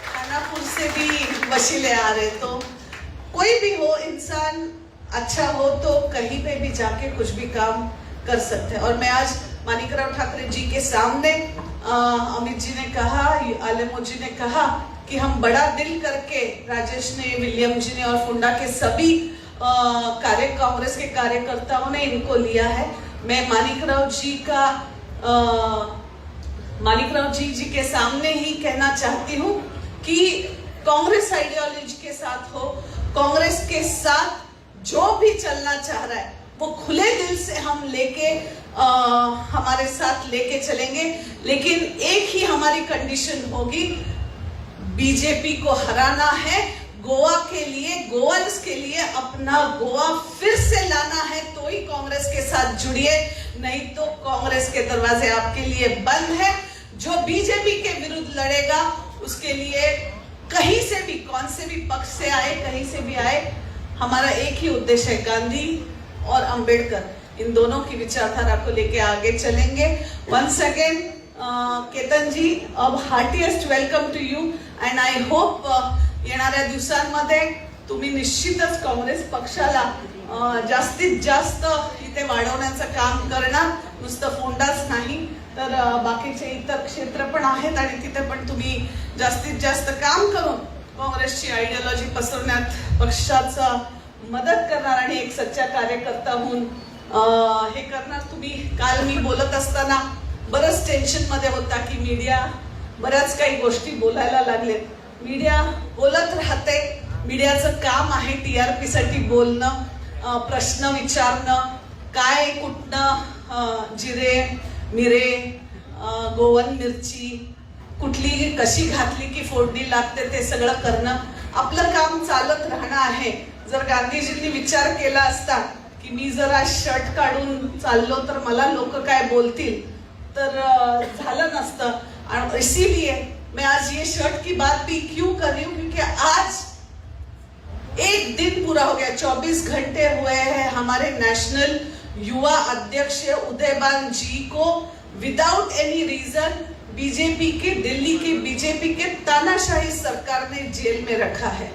खानापुर से भी वशीले आ रहे। तो कोई भी हो, इंसान अच्छा हो तो कहीं पे भी जाके कुछ भी काम कर सकते हैं। और मैं आज मानिकराव ठाकरे जी के सामने अमित जी ने कहा, आलेमो जी ने कहा कि हम बड़ा दिल करके राजेश ने, विलियम जी ने और फुंडा के सभी कार्य कांग्रेस के कार्यकर्ताओं ने इनको लिया है। मैं मानिकराव जी का मानिकराव जी जी के सामने ही कहना चाहती हूँ कि कांग्रेस आइडियोलॉजी के साथ हो, कांग्रेस के साथ जो भी चलना चाह रहा है वो खुले दिल से हम लेके हमारे साथ लेके चलेंगे। लेकिन एक ही हमारी कंडीशन होगी, बीजेपी को हराना है, गोवा के लिए, गोवंस के लिए अपना गोवा फिर से लाना है तो ही कांग्रेस के साथ जुड़िए, नहीं तो कांग्रेस के दरवाजे आपके लिए बंद है। जो बीजेपी के विरुद्ध लड़ेगा उसके लिए कहीं से भी, कौन से भी पक्ष से आए, कहीं से भी आए, हमारा एक ही उद्देश्य है, गांधी और अंबेडकर, इन दोनों की विचारधारा को लेके आगे चलेंगे। वंस अगेन केतन जी, अब heartiest welcome to you and I hope येणाऱ्या दिवसांमध्ये तुम्ही निश्चितच काँग्रेस पक्षाला जास्तीत जास्त इथे वाढवण्याचं काम करणार। नुसतं फोंडाच नाही तर बाकीचे इतर क्षेत्र पण आहेत आणि तिथे पण तुम्ही जास्तीत जास्त काम करून काँग्रेसची आयडियोलॉजी पसरवण्यात पक्षाचा मदत करणार आणि एक सच्चा कार्यकर्ता म्हणून हे करणार तुम्ही। काल मी बोलत असताना बरंच टेन्शन मध्ये होता की मीडिया बऱ्याच काही गोष्टी बोलायला लागलेत। मीडिया बोलत राहते, मीडियाचं काम आहे टीआरपी साठी बोलणं, प्रश्न विचारणं, काय कुठनं जिरे मिरे, गोवन मिरची कुठली कशी घातली की फोडणी लागते ते सगळं करणं, आपलं काम चालत राहणं आहे। जर गांधीजींनी विचार केला असता की मी जरा शर्ट काढून चाललो तर मला लोक काय बोलतील, तर झालं नसतं। आणि इसीलिए मैं आज ये शर्ट की बात भी क्यों कर रही हूँ, क्योंकि आज एक दिन पूरा हो गया, 24 घंटे हुए हैं हमारे नेशनल युवा अध्यक्ष उदयबान जी को विदाउट एनी रीजन बीजेपी के, दिल्ली के बीजेपी के तानाशाही सरकार ने जेल में रखा है।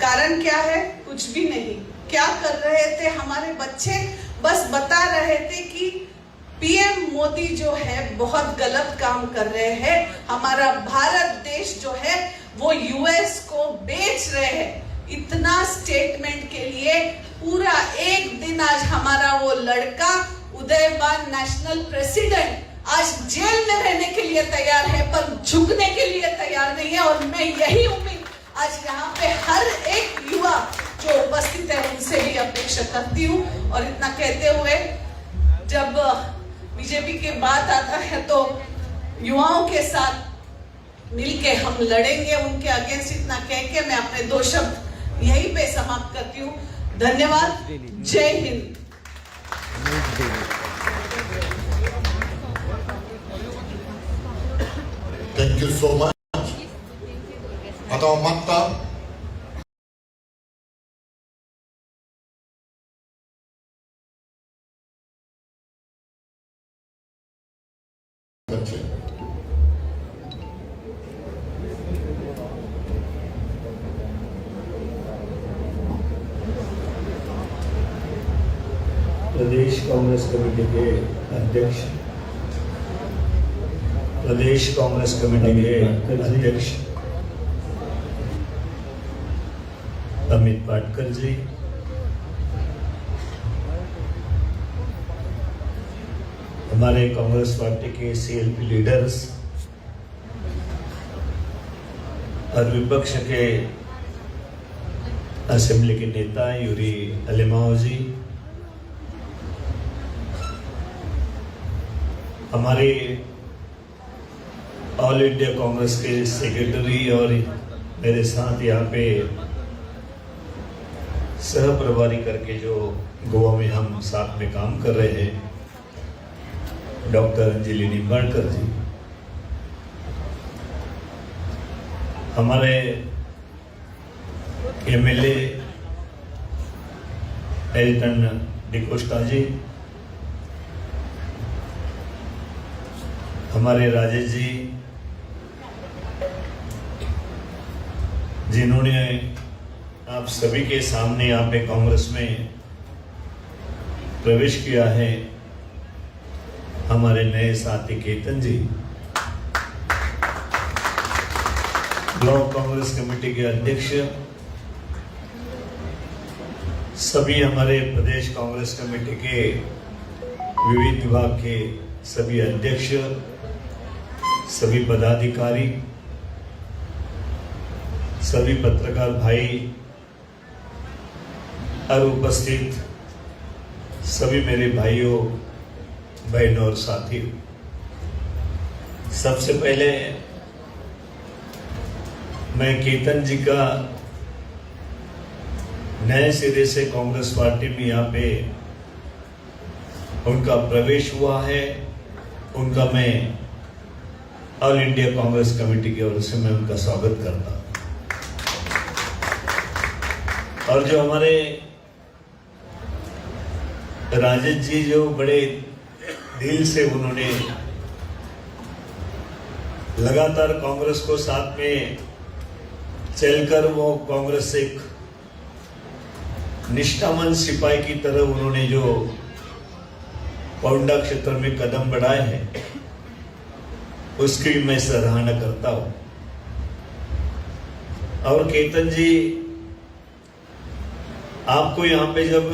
कारण क्या है? कुछ भी नहीं। क्या कर रहे थे हमारे बच्चे? बस बता रहे थे कि पीएम मोदी जो है बहुत गलत काम कर रहे हैं, हमारा भारत देश जो है वो यूएस को बेच रहे हैं। इतना स्टेटमेंट के लिए पूरा एक दिन आज हमारा वो लड़का उदयबान नेशनल प्रेसिडेंट आज जेल में रहने के लिए तैयार है, पर झुकने के लिए तैयार नहीं है। और मैं यही उम्मीद आज यहाँ पे हर एक युवा जो उपस्थित है उनसे भी अपेक्षा करती हूँ। और इतना कहते हुए जब बीजेपी के बात आता है तो युवाओं के साथ मिलके हम लड़ेंगे उनके अगेंस्ट, इतना कह के मैं अपने दो शब्द यहीं पे समाप्त करती हूँ। धन्यवाद, जय Hind. Thank you so much. आतां हांव मागता करचें. प्रदेश कांग्रेस कमेटी के अध्यक्ष, प्रदेश कांग्रेस कमेटी के अध्यक्ष अमित पाटकर जी, हमारे कांग्रेस पार्टी के सीएलपी लीडर्स और विपक्ष के असेंबली के नेता यूरी अलेमाओ जी, हमारे ऑल इंडिया कांग्रेस के सेक्रेटरी और मेरे साथ यहाँ पे सह प्रभारी करके जो गोवा में हम साथ में काम कर रहे हैं, डॉक्टर अंजलि निंबाड़कर जी, हमारे एमएलए एल्टन डिकोस्टा जी, हमारे राजेश जी, जिन्होंने आप सभी के सामने यहाँ पे कांग्रेस में प्रवेश किया है, हमारे नए साथी केतन जी, ब्लॉक कांग्रेस कमेटी के अध्यक्ष, सभी हमारे प्रदेश कांग्रेस कमेटी के विविध विभाग के सभी अध्यक्ष, सभी पदाधिकारी, सभी पत्रकार भाई और उपस्थित सभी मेरे भाइयों, बहनों और साथियों, सबसे पहले मैं केतन जी का नए सिरे से कांग्रेस पार्टी में यहाँ पे उनका प्रवेश हुआ है, उनका मैं ऑल इंडिया कांग्रेस कमेटी की ओर से मैं उनका स्वागत करता हूँ। और जो हमारे राजेश जी जो बड़े दिल से उन्होंने लगातार कांग्रेस को साथ में चलकर वो कांग्रेस से एक निष्ठावान सिपाही की तरह उन्होंने जो पौंडा क्षेत्र में कदम बढ़ाए हैं, उसकी भी मैं सराहना करता हूं। और केतन जी, आपको यहाँ पे जब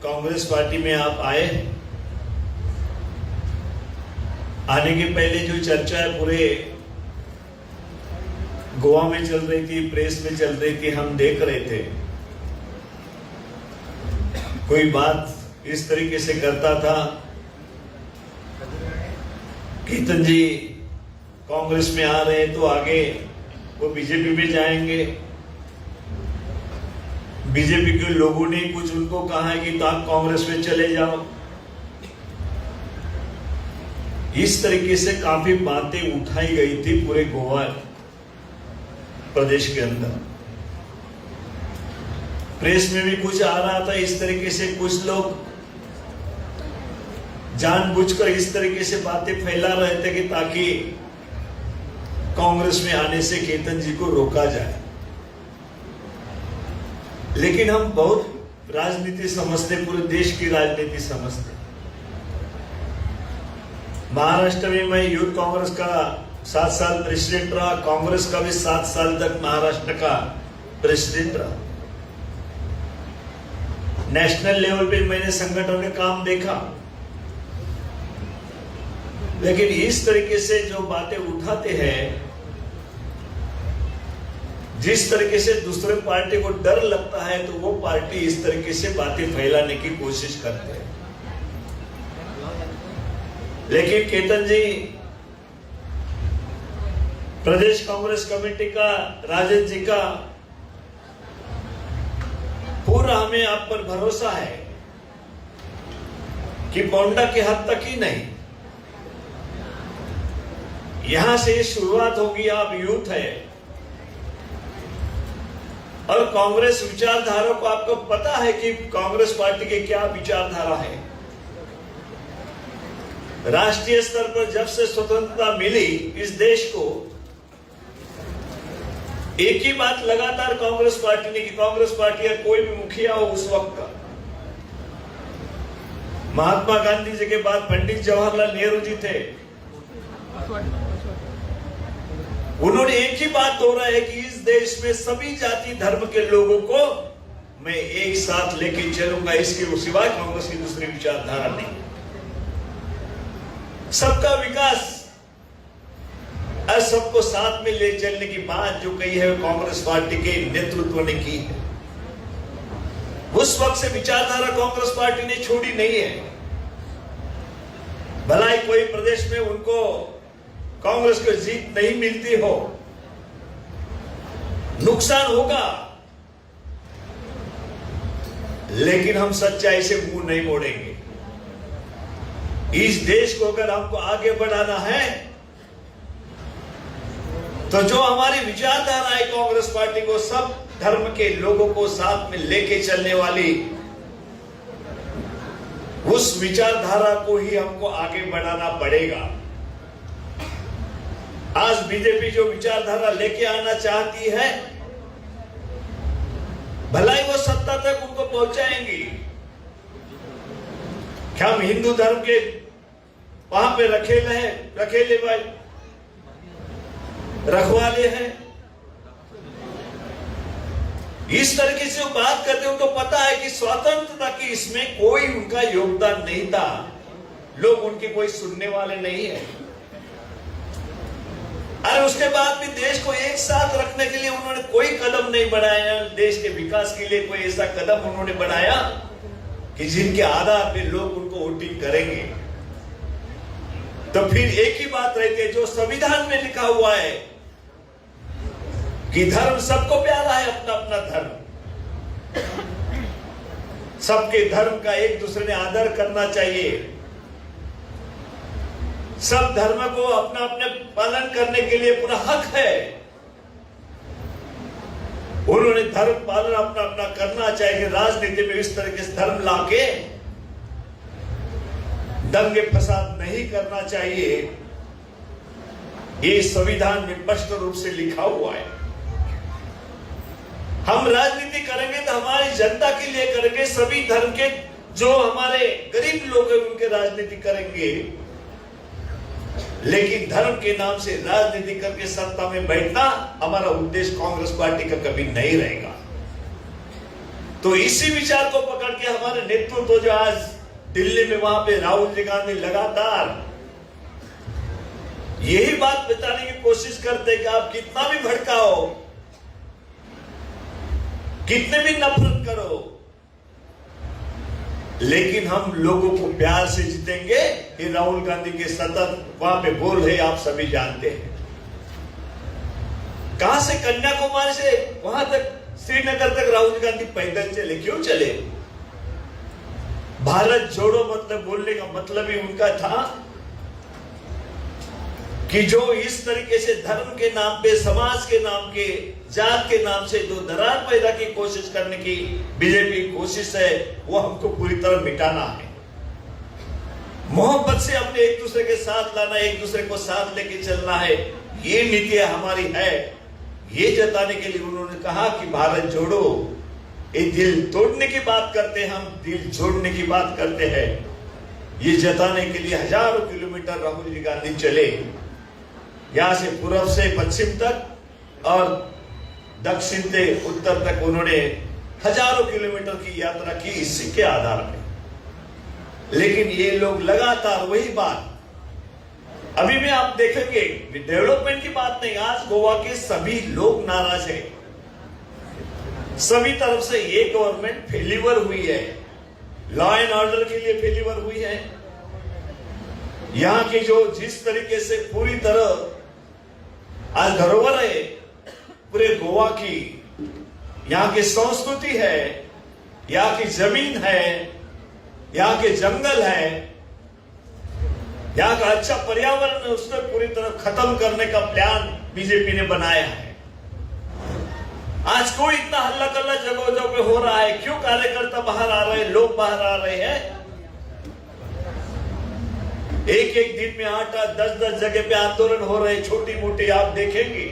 कांग्रेस पार्टी में आप आए, आने के पहले जो चर्चा है पूरे गोवा में चल रही थी, प्रेस में चल रही थी, हम देख रहे थे, कोई बात इस तरीके से करता था, केतन जी कांग्रेस में आ रहे हैं तो आगे वो बीजेपी में जाएंगे, बीजेपी के लोगों ने कुछ उनको कहा है कि तो आप कांग्रेस में चले जाओ। इस तरीके से काफी बातें उठाई गई थी पूरे गोवा प्रदेश के अंदर। प्रेस में भी कुछ आ रहा था इस तरीके से, कुछ लोग जानबूझकर इस तरीके से बातें फैला रहे थे कि ताकि कांग्रेस में आने से केतन जी को रोका जाए। लेकिन हम बहुत राजनीति समझते, पूरे देश की राजनीति समझते। महाराष्ट्र में मैं यूथ कांग्रेस का 7 साल प्रेसिडेंट रहा, कांग्रेस का भी 7 साल तक महाराष्ट्र का प्रेसिडेंट रहा। नेशनल लेवल पे मैंने संगठन का काम देखा, लेकिन इस तरीके से जो बातें उठाते हैं, जिस तरीके से दूसरे पार्टी को डर लगता है, तो वो पार्टी इस तरीके से बातें फैलाने की कोशिश करते हैं। लेकिन केतन जी, प्रदेश कांग्रेस कमेटी का, राजन जी का पूरा हमें आप पर भरोसा है कि पोंडा की हद तक ही नहीं, यहां से शुरुआत होगी। आप यूथ है और कांग्रेस विचारधारा को आपको पता है कि कांग्रेस पार्टी की क्या विचारधारा है। राष्ट्रीय स्तर पर जब से स्वतंत्रता मिली इस देश को, एक ही बात लगातार कांग्रेस पार्टी ने की, कांग्रेस पार्टी या कोई भी मुखिया हो उस वक्त का, महात्मा गांधी जी के बाद पंडित जवाहरलाल नेहरू जी थे, उन्होंने एक ही बात दोहराई है कि इस देश में सभी जाति धर्म के लोगों को मैं एक साथ लेके चलूंगा, इसके सिवाय कांग्रेस की दूसरी विचारधारा नहीं। सबका विकास और सबको साथ में ले चलने की बात जो कही है कांग्रेस पार्टी के नेतृत्व ने की है। उस वक्त से विचारधारा कांग्रेस पार्टी ने छोड़ी नहीं है। भलाई कोई प्रदेश में उनको कांग्रेस को जीत नहीं मिलती हो, नुकसान होगा, लेकिन हम सच्चाई से मुंह नहीं मोड़ेंगे। इस देश को अगर हमको आगे बढ़ाना है तो जो हमारी विचारधारा है कांग्रेस पार्टी को सब धर्म के लोगों को साथ में लेके चलने वाली, उस विचारधारा को ही हमको आगे बढ़ाना पड़ेगा। आज बीजेपी जो विचारधारा लेके आना चाहती है, भलाई वो सत्ता तक उनको पहुंचाएंगी। क्या हम हिंदू धर्म के वहां पे रखेले हैं, रखेले भाई रखवाले हैं? इस तरीके से वो बात करते हैं, उनको पता है कि स्वतंत्रता की इसमें कोई उनका योगदान नहीं था, लोग उनके कोई सुनने वाले नहीं है। अरे उसके बाद भी देश को एक साथ रखने के लिए उन्होंने कोई कदम नहीं बढ़ाया, देश के विकास के लिए कोई ऐसा कदम उन्होंने बढ़ाया कि जिनके आधार पे लोग उनको वोटिंग करेंगे। तो फिर एक ही बात रहती है जो संविधान में लिखा हुआ है कि धर्म सबको प्यारा है, अपना अपना धर्म, सबके धर्म का एक दूसरे ने आदर करना चाहिए, सब धर्म को अपना अपने पालन करने के लिए पूरा हक है। उन्होंने धर्म पालन अपना अपना करना चाहिए। राजनीति में इस तरह के धर्म लाके दंगे फसाद नहीं करना चाहिए, ये संविधान में स्पष्ट रूप से लिखा हुआ है। हम राजनीति करेंगे तो हमारी जनता के लिए करेंगे, सभी धर्म के जो हमारे गरीब लोग हैं उनके राजनीति करेंगे, लेकिन धर्म के नाम से राजनीति करके सत्ता में बैठना हमारा उद्देश्य कांग्रेस पार्टी का कभी नहीं रहेगा। तो इसी विचार को पकड़ के हमारे नेतृत्व जो आज दिल्ली में वहां पे राहुल जी गांधी लगातार यही बात बताने की कोशिश करते हैं कि आप कितना भी भड़काओ, कितने भी नफरत करो, लेकिन हम लोगों को प्यार से जीतेंगे। ये राहुल गांधी के सतत वहां पे बोल रहे, आप सभी जानते हैं। कहां से कन्याकुमारी से वहां तक श्रीनगर तक राहुल गांधी पैदल चले, क्यों चले? भारत जोड़ो मतलब बोलने का मतलब ही उनका था कि जो इस तरीके से धर्म के नाम पे, समाज के नाम के, जात के नाम से जो दरार पैदा की कोशिश करने की बीजेपी कोशिश है, वो हमको पूरी तरह मिटाना है। मोहब्बत से अपने एक दूसरे के साथ लाना, एक दूसरे को साथ लेके चलना है, ये नीति हमारी है। ये जताने के लिए उन्होंने कहा कि भारत जोड़ो। ये दिल तोड़ने की बात करते हैं, हम दिल जोड़ने की बात करते हैं। ये जताने के लिए हजारों किलोमीटर राहुल जी गांधी चले, यहां से पूर्व से पश्चिम तक और दक्षिण से उत्तर तक उन्होंने हजारों किलोमीटर की यात्रा की इसी के आधार पे। लेकिन ये लोग लगातार वही बात, अभी भी आप देखेंगे डेवलपमेंट की बात नहीं, आज गोवा के सभी लोग नाराज हैं, सभी तरफ से ये गवर्नमेंट फेल्यूर हुई है, लॉ एंड ऑर्डर के लिए फेल्यूर हुई है। यहां के जो जिस तरीके से पूरी तरह आज धरोहर है पूरे गोवा की, यहां की संस्कृति है, यहां की जमीन है, यहां के जंगल है, यहां का अच्छा पर्यावरण है, उसको पूरी तरह खत्म करने का प्लान बीजेपी ने बनाया है। आज कोई इतना हल्ला कल्ला जगह जगह पे हो रहा है, क्यों कार्यकर्ता बाहर आ रहे हैं, लोग बाहर आ रहे हैं? एक एक दिन में 8-8 10-10 जगह पे आंदोलन हो रहे हैं, छोटी मोटी आप देखेंगे।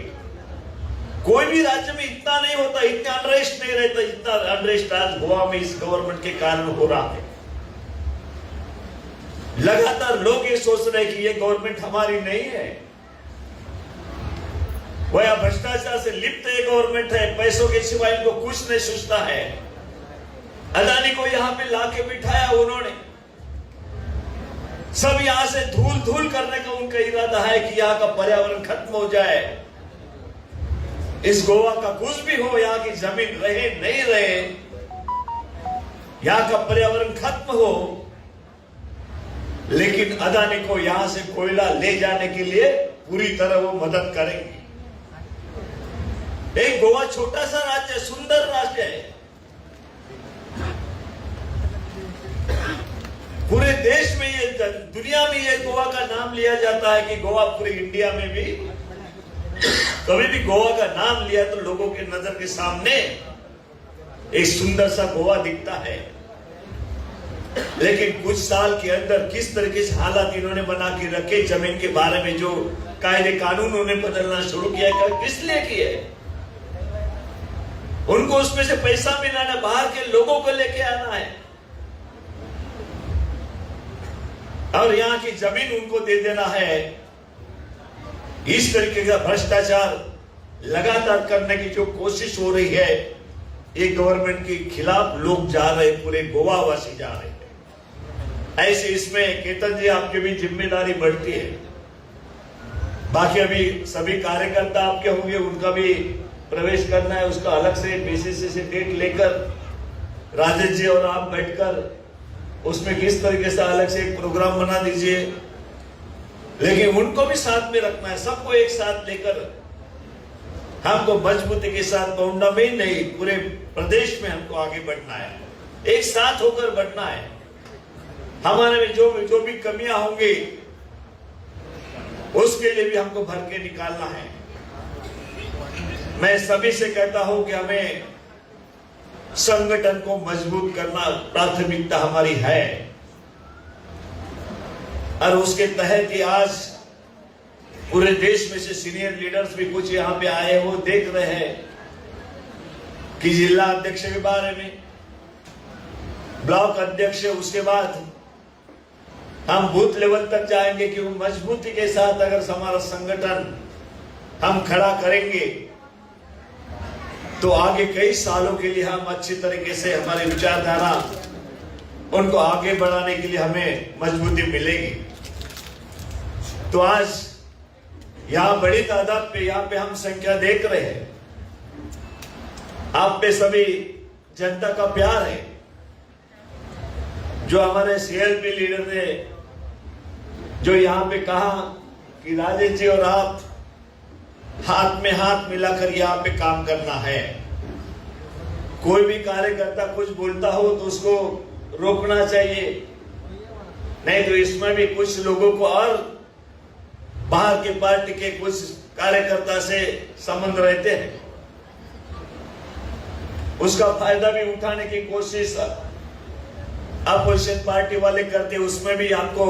कोई भी राज्य में इतना नहीं होता, इतना अनरेस्ट नहीं रहता जितना अनरेस्ट आज गोवा में इस गवर्नमेंट के कारण हो रहा है। लगातार लोग ये सोच रहे हैं कि ये गवर्नमेंट हमारी नहीं है, वह भ्रष्टाचार से लिप्त ये गवर्नमेंट है, पैसों के सिवाय इनको कुछ नहीं सूझता है। अदानी को यहां पे लाके बिठाया उन्होंने, सब यहां से धूल धूल करने का उनका इरादा है कि यहां का पर्यावरण खत्म हो जाए, इस गोवा का कुछ भी हो, यहां की जमीन रहे नहीं रहे, यहां का पर्यावरण खत्म हो, लेकिन अदानी को यहां से कोयला ले जाने के लिए पूरी तरह वो मदद करेंगे। एक गोवा छोटा सा राज्य है, सुंदर राज्य है, पूरे देश में ये, दुनिया में ये गोवा का नाम लिया जाता है कि गोवा पूरे इंडिया में भी कभी भी गोवा का नाम लिया तो लोगों के नजर के सामने एक सुंदर सा गोवा दिखता है। लेकिन कुछ साल के अंदर किस तरीके से हालात इन्होंने बना के रखे, जमीन के बारे में जो कायदे कानून उन्होंने बदलना शुरू किया, किस लिए किए? उनको उसमें से पैसा मिलाना, बाहर के लोगों को लेके आना है और यहां की जमीन उनको दे देना है। इस तरीके का भ्रष्टाचार लगातार करने की जो कोशिश हो रही है, ये गवर्नमेंट के खिलाफ लोग जा रहे, पूरे गोवा वासी जा रहे हैं। ऐसे इसमें केतन जी आपकी भी जिम्मेदारी बढ़ती है। बाकी अभी सभी कार्यकर्ता आपके होंगे, उनका भी प्रवेश करना है, उसका अलग से बीसीसी से डेट लेकर राजेश जी और आप बैठकर उसमें किस तरीके से अलग से एक प्रोग्राम बना दीजिए, लेकिन उनको भी साथ में रखना है, सबको एक साथ लेकर हमको मजबूती के साथ पोंडा में ही नहीं पूरे प्रदेश में हमको आगे बढ़ना है, एक साथ होकर बढ़ना है। हमारे में जो जो भी कमियां होंगी उसके लिए भी हमको भर के निकालना है। मैं सभी से कहता हूं कि हमें संगठन को मजबूत करना प्राथमिकता हमारी है और उसके तहत ही आज पूरे देश में से सीनियर लीडर्स भी कुछ यहां पे आए, वो देख रहे हैं कि जिला अध्यक्ष के बारे में, ब्लॉक अध्यक्ष, उसके बाद हम बूथ लेवल तक जाएंगे कि वो मजबूती के साथ अगर हमारा संगठन हम खड़ा करेंगे तो आगे कई सालों के लिए हम अच्छी तरीके से हमारी विचारधारा उनको आगे बढ़ाने के लिए हमें मजबूती मिलेगी। तो आज यहां बड़ी तादाद पे यहां पे हम संख्या देख रहे हैं, आप पे सभी जनता का प्यार है। जो हमारे सीएलपी लीडर ने जो यहां पे कहा कि राजेश जी और आप हाथ में हाथ मिलाकर यहां पे काम करना है, कोई भी कार्यकर्ता कुछ बोलता हो तो उसको रोकना चाहिए, नहीं तो इसमें भी कुछ लोगों को और बाहर के पार्टी के कुछ कार्यकर्ता से संबंध रहते हैं, उसका फायदा भी उठाने की कोशिश अपोजिशन पार्टी वाले करते, उसमें भी आपको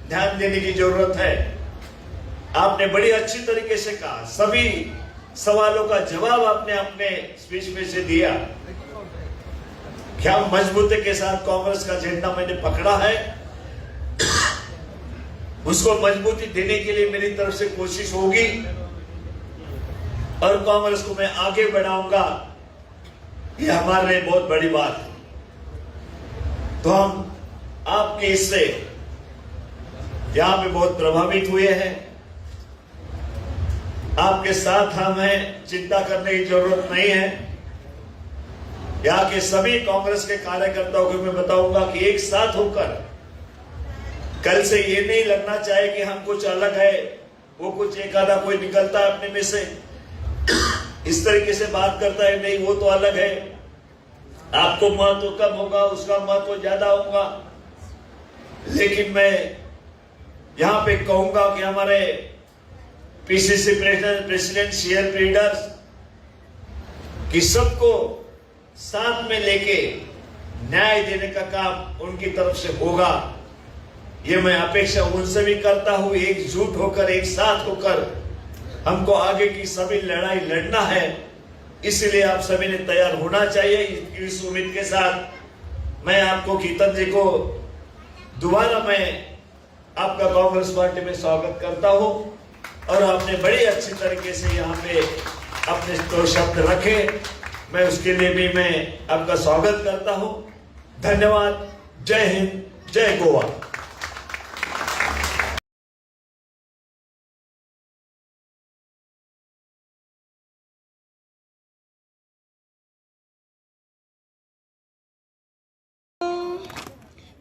ध्यान देने की जरूरत है। आपने बड़ी अच्छी तरीके से कहा, सभी सवालों का जवाब आपने अपने स्पीच में से दिया। क्या मजबूती के साथ कांग्रेस का झंडा मैंने पकड़ा है उसको मजबूती देने के लिए मेरी तरफ से कोशिश होगी और कांग्रेस को मैं आगे बढ़ाऊंगा। ये हमारे लिए बहुत बड़ी बात है। तो हम आपके इससे यहां पे बहुत प्रभावित हुए हैं। आपके साथ हम हैं, चिंता करने की जरूरत नहीं है। यहां के सभी कांग्रेस के कार्यकर्ताओं को मैं बताऊंगा कि एक साथ होकर कल से ये नहीं लगना चाहिए कि हम कुछ अलग है, वो कुछ एक आधा कोई निकलता है अपने में से इस तरीके से बात करता है, नहीं वो तो अलग है, आपको महत्व कम होगा, उसका महत्व ज्यादा होगा। लेकिन मैं यहां पे कहूंगा कि हमारे पीसीसी प्रेसिडेंट, सीएलपी लीडर्स कि सबको साथ में लेके न्याय देने का काम उनकी तरफ से होगा, ये मैं अपेक्षा उनसे भी करता हूं। एकजुट होकर, एक साथ होकर हमको आगे की सभी लड़ाई लड़ना है, इसलिए आप सभी ने तैयार होना चाहिए। इस उम्मीद के साथ मैं आपको, कीर्तन जी को दोबारा मैं आपका कांग्रेस पार्टी में स्वागत करता हूं और आपने बड़ी अच्छी तरीके से यहाँ पे अपने दो शब्द रखे, मैं उसके लिए भी मैं आपका स्वागत करता हूं। धन्यवाद। जय हिंद, जय गोवा।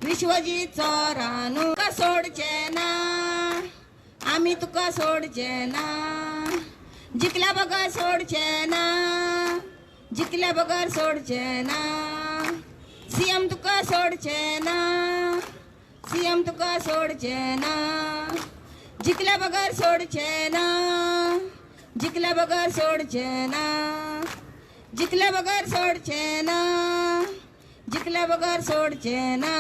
विश्वजीत चोरानू तुका सोडचे ना, आमी तुका सोडचे ना, जिखल्या बगर सोडचे ना, जिखल्या बगर सोडचे ना, सीएम तुका सोडचे ना, सीएम तुका सोडचे ना, जिखल्या बगर सोडचे ना, जिखल्या बगर सोडचे ना, जिखल्या बगर सोडचे ना, जिखल्या बगर सोडचे ना।